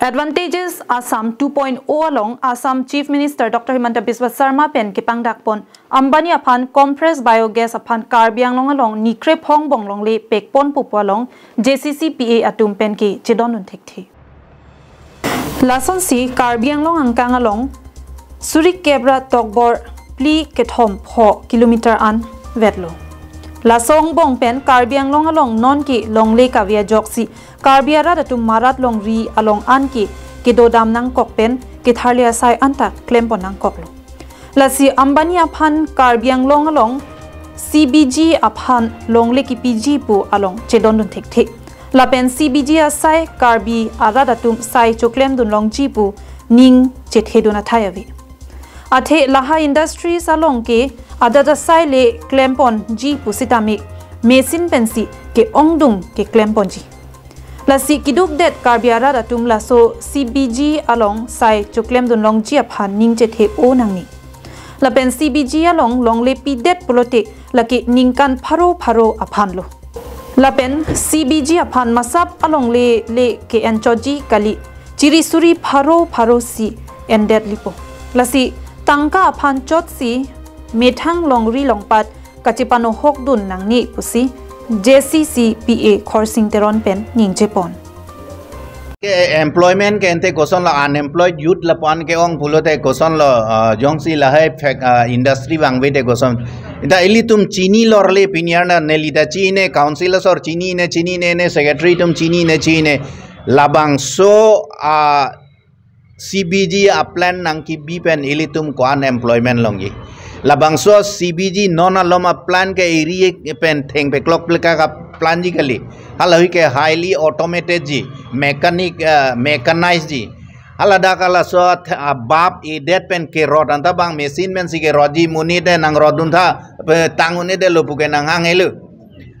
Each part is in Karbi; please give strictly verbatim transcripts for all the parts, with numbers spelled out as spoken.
Advantages Assam two point oh along Assam Chief Minister Doctor Himanta Biswa Sarma pen kepangdakpon Ambani aphan compressed biogas aphan Karbi Anglong along ni krephongbong longle pekponpo pu along J C C P A atum pen ke chedondun thekthe. Lasonsi Karbi Anglong angkang along suri kep ra tokbor phli kethom pho kilometer an vetlo. Laso angbong pen Karbi Anglong along non ke longle kave ajoksi Karbi arat atum marat longri along an ke kedodam nangkok pen ketharli asai anta klempon nangkoklo. Lasi Ambani aphan Karbi Anglong along C B G aphan longle kipiji pu along chedondun thekthe. Lapen C B G asai Karbi arat atum sai choklemdun longji pu ning chethedun athai ave. Athe lahai industries along ke adat asai le klemponji pusitame machine pensi ke-ongdung keklemponji. Lasi kidukdet Karbi arat atum laso C B G along sai choklemdun longji aphan ning chethe-o nangne. Lapen C B G along longle pidet pulote lake ningkan pharo pharo aphanlo. Lapen C B G aphan masap alongle le ke-enchotji kali, chiri suri pharo pharo si endet lipo. Lasi tangka aphan chotsi methang longri longpat kachepanohokdun nangne pusi J C C P A Khorsing Teron pen ningjepon. Ke employment ke ente kosonlo, unemployed youth lapu-an ke-ong pulote kosonlo, ah, jongsi lahai fact, ah, industry vangve te koson. Ita ilitum chini lorle pini arni, neli ta chini, council asor chinine, chinine, ne secretary atum chinine, chini. Labangso, ah, C B G aplan nangkibi pen ilitum ko-an employment longji. Labangso C B G non alom aplan ke iri pen thengpeklok pleka ka plan ji kali. Halahui ke highly automated ji, mechanic, ah, mechanized ji. Haladak halaso th-, ah, bap idet pen kerot anta bang machine pensi kerotji, monit te nangrodun tha, pe tang un'edetlo puke nanghang helo.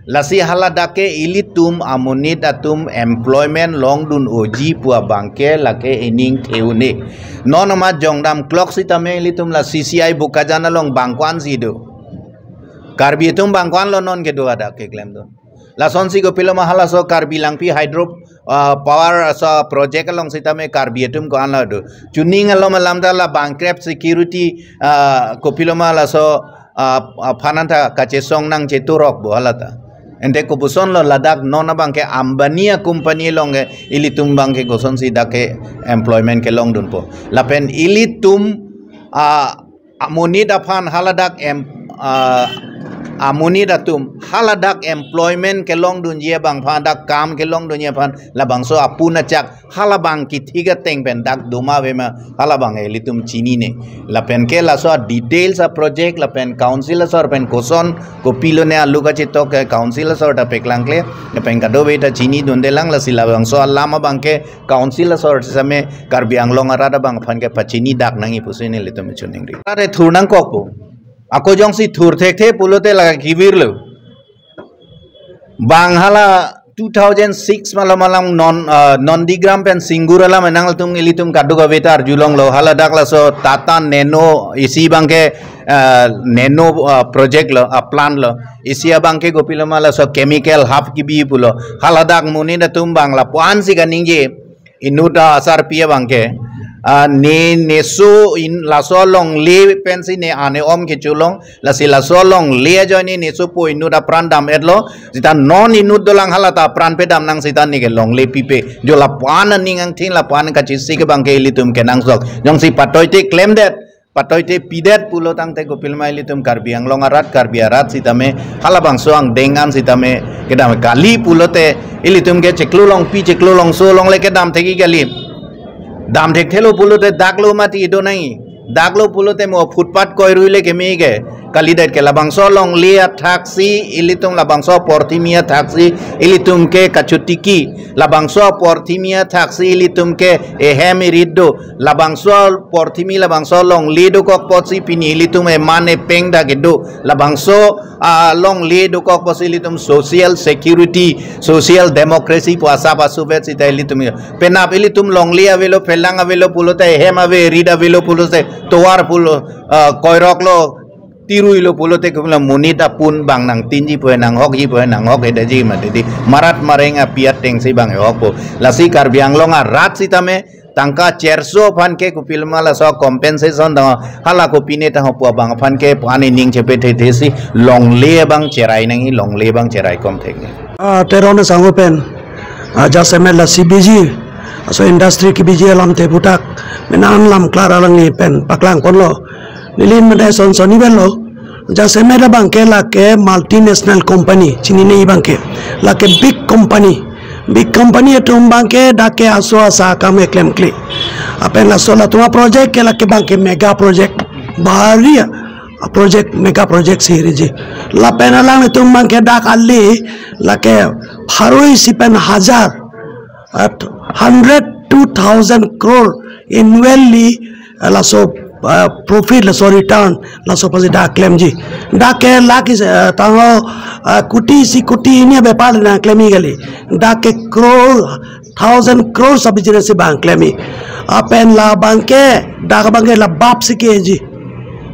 Lasi haladak ke ilitum amonit atum employment longdun-oji pu abangke lake ining the-un-e. Non ma jongdam klok sitame ilitum la C C I Bokajan along bang ko-ansi do. Karbi atum bang ko-anlo non kedo hadak keklemdun. Lasonsi kopiloma halaso Karbi Langpi hydro, ah, power aso project along sitame Karbi atum ko-anlo do. Chuning alom alam ta la bangkrep security, ah, kopiloma laso, ah, ah, phananta kachesong nangcheturok bo halata. Ente kopusonlo ladak non abangke Ambani a company along ke ilitum abangke kosonsi dak ke employment kelongdunpo. Lapen ilitum, ah, amonit aphan haladak em, ah, amonit atum haladak employment kelongdunji abangphan, dak kam kelongdunji aphan labangso apun achak halabang kithik ateng pen dak doma avema halabang ilitum chinine. Lapen ke laso details a project lapen council asor pen koson kopilone alu kachetok ke council asor ta peklangkle, lapen kadokave ta chinidundelang, lasi labangso alam abangke council asor sitame Karbi Anglong arat abangphan ke pachinidak nangji pusi nelitum choningri. Are thur nangkokpo. Ako jongsi thur thekthe pulote la kevirlo. Bang hala two thousand six malam malam non, ah, Nondigram pen Singur alam nangtum ilitum kadokave ta arjulonglo, haladak laso Tata Nano isi abangke, ah, Nano, ah, project lo, ah, plant lo. Isi abangke kopiloma laso chemical half kibi pulo. Haladak monit atum bang lapu-ansi kaningje. Inut asarpi abangke, ah, ne, neso in laso longle pensi ne ane om kecholong, lasi laso longle ajoine nesopo inut apran dam-etlo, sita non inut dolang halata apran pedam nang sita neke longle pipe. Jo lapu-an aning angthin lapu-an kachesik abangke ilitum kenangsot. Jongsi patoite klemdet, patoite pidet pulo tangte kopiloma ilitum Karbi Anglong arat, Karbi arat sitame, halabangso angdeng an sitame, kedam kali pulote, ilitum ke chiklo longpi, chiklo longso longle kedam thekji kali. Dam thekthelo pulote daklo mati do nangji. Daklo pulote mo footpath koirui le keme ke. Kalidet ke labangso longle athaksi, ilitum labangso porthimi athaksi, ilitum ke kachotiki. Labangso porthimi athaksi, ilitum ke ehem irit do. Labangso porthimi labangso longle dokok apotsi pini ilitum eman epeng dak kedo. Labangso, ah, longle dokok apotsi ilitum social security, social democracy pu asap asuvet sita ilitum. Penap ilitum longle avelo, phelang avelo pulote, ehem ave, irit avelo pulote, tovar pulo, ah, koirok lo, tirui lo pulote kopilo, monit apun abang nangtinji pu, nanghokji pu, nanghok-edetji mati di, marat mareng api atengsi abang ehokpo. Lasi Karbi Anglong arat sitame tangka cherso aphan ke kopiloma laso compensation tang hala kopine tang pu abang aphan ke pani ning chepethethesi longle abang cherai nangji, longle abang cherai kom thek nang. Ah, Teron asango pen, ah, jasemet la C B G, laso industry kebiji alam te puthak, menang lam klar alangli pen paklangponlo. Neli mene son son iben lo. Jasemet abang ke lake multinational company, chinine abang ke. Lake big company. Big company atum abang ke dak ke aso asa akam keklemkle. Lapen laso latum aproject ke lake abang ke mega project. Bhari a project, mega project si hiriji. Lapen alanglitum abang ke dak ale lake pharo isi pen hajar, at hundred, two thousand crore annually, eh, laso, eh, profit, laso return, laso pasi dak klemji. Dak ke lakh isi, eh, tanglo, eh, koti isi koti hini abepar nangklemji kali. Dak ke crore, thousand crore sa business si abang klemji. Lapen labang ke, dak abang ke la bap si keji.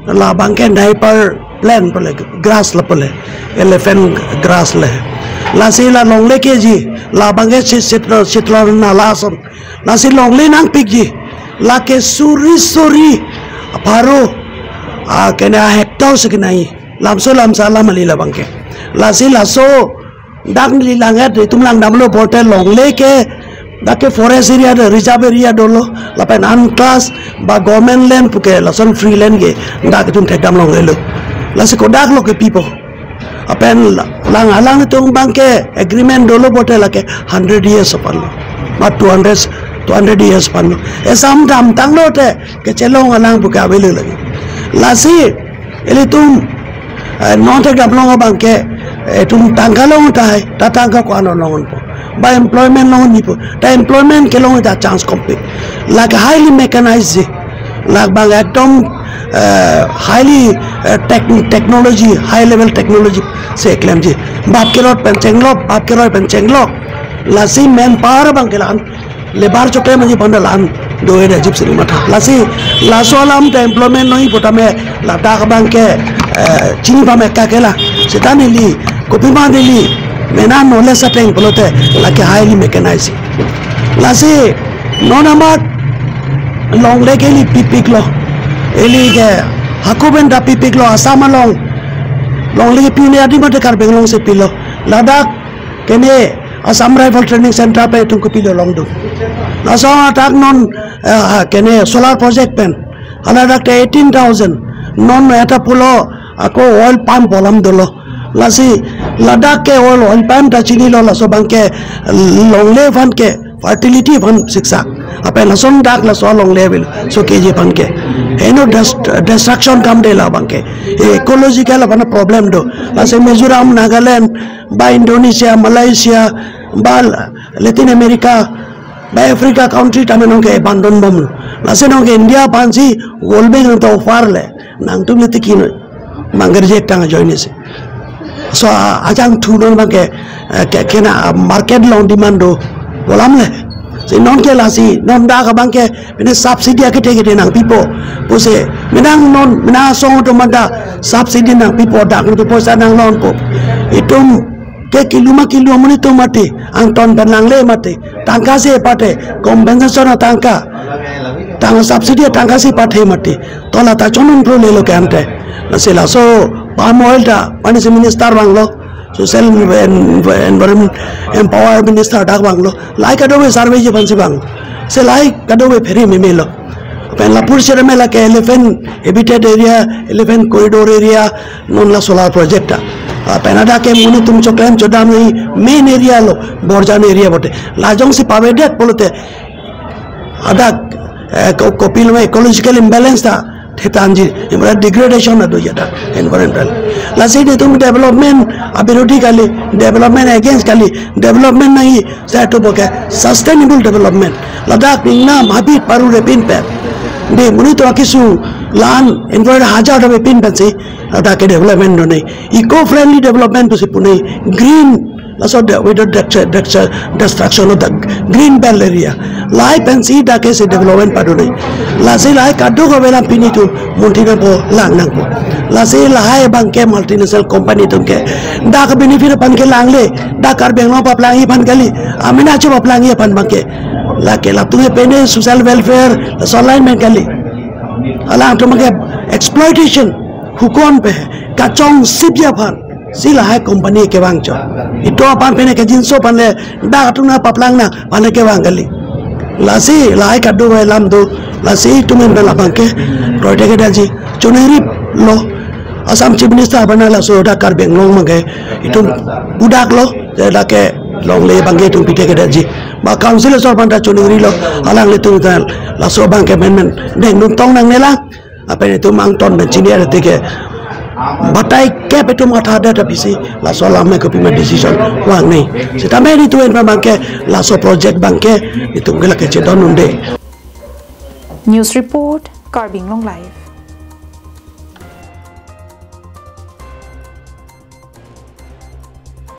Labang ke diaper plant pule, grass la pule, elephant grass le. Lasi la longle keji, labang ke si sitlo, sitlo nala ason. Lasi longle nangpikji, lake suri suri, pharo, ah, kene hectare si kenai. Lamso lamsa alam kali labang ke. Lasi laso dak neli langdet, itum langdamlo pulote longle ke, dak ke forest area do, reserve area dolo, lapen unclass ba government land puke, lason free land ke, dak itum thekdam longlelo. Lasi kodak lo kepipo. Lapen la-, lang alanglitum abang ke agreement dolo pulote lake hundred years aphan lo. Ma two hundred, two hundred years aphan lo. Esam damtanglo te, kechelong alang puke avelo lagi. Lasi, ilitum, eh, non thekdam long abang ke, eh, itum tangka long tahai, ta tangka ko-an longpo. Ba employment longpo. Ta employment kelong ta chance kompe. Lake highly mechanized ji. Labang ekdom, eh, highly, eh, tech-, technology, high level technology si klemji. Bap kerot pen chenglok, bap kerot pen chenglok. Lasi manpower abang ke la-an. Labour choklem aji panda la-an do-edetji pusi matha. Lasi, laso alam ta employment noi putame ladak abang ke, eh, chini pame kakela. Seta neli, kopima neli, mena knowledge ateng pulote, lake highly mechanized. Lasi, non amat longle ke ili pipiklo. Ili ke hako pen ta pipiklo, Assam along. Longle ke pi-un-e adim mate Karbi Anglong si pilo. Ladak kene Assam Rifle Training Center pen itum kopilo longdun. Laso athak non, eh, kene solar project pen. Hala dak te eighteen thousand. Non eta pulo ako oil palm pu alam dolo. Lasi ladak ke oil, oil palm ta chinilo, laso abang ke longle aphan ke fertility aphan siksak. Lapen lason dak laso longle avelo, so keji aphan ke. Eno dest-, destruction kam de labang ke. Ecological aphan problem do. Lasi Mizoram, Nagaland, ba Indonesia, Malaysia, ba Latin America, ba Africa country tame nonke abandon bomlo. Lasi nonke India aphansi World Bank nangthan offer le. Nangtum le tiki noi. Mangger jek tang ajoine si. So, a-, ajangthu non abang ke, eh, ke, kena, ah, market along demand do pu alam le. Si nonke lasi, non dak abang ke, mene subsidy akete kete nangpipo. Pusi, menang non, menang asong atum anta subsidy nangpipo, dak nangtum poisa nanglongpo. Itum ke kilu ma kilu amonit atum mati, angton pen langle mati, tangka si pathe, compensation atangka, tang subsidy atangka si pathe mati, tola ta chonun pro lelo ke ante. Lasi laso palm oil ta, pani si minister vanglo, social en-, environment empower minister dak vanglo, lahai kadokave survey ji aphansi vang, si lahai kadokave phere memelo. Pen lapu sirame lake elephant habitat area, elephant corridor area, non la solar project ta. Ah, pen ladak ke monit atum choklem chodam nangji main area lo, Borjan area pulote. La jongsi pavedet pulote. Ladak, eh, ko-, kopiloma ecological imbalance ta thethanji, ibarat degradation ado jada environmental. Lasi nelitum development abirodhi kali, development against kali, development nangji, seta puke sustainable development. Ladak ningnam habit paru repin pen. De monit atum akesung la-an environment hajar do repin pensi ladak ke development do nangji. Eco friendly development pusi pu nangji. Green, laso de, without dest-, dest-, destruction of the green belt area. Lahai pensi dak ke si development pado nangji. Lasi lahai kadokave alam pini itum munthi nangpo, lang nangpo. Lasi lahai abangke multinational company atumke dak benefit aphan kelang le, dak Karbi Anglong paplangji aphan kali, amena cho paplangji aphan abangke. Lake latum pene social welfare, laso line pen kali. Alangtum abangke exploitation, hukonpe, kachongsikji aphan si lahai company kevang cho. Itum aphan pene kejinso aphan le, dak atum nangpaplang nang aphan le kevang kali. Lasi lahai kadokave alam do, lasi itum pen labangke kroite kedetji, choningrilo. Assam Chief Minister aphan laso dak Karbi Anglong abangke itum pudaklo, je lake longle abangke itum pite kedetji. Ba council asor aphan ta choningrilo, alanglitum ta laso abangke menmen dengdun tong nangne lang. Lapen itum angton pen chini arti ke batai kep itum atha det apisi laso alam ke kopima decision vang nangji. Sitame itum pen abangke laso project abangke itum ke lake chedon unde. News report, Karbi Anglong Live.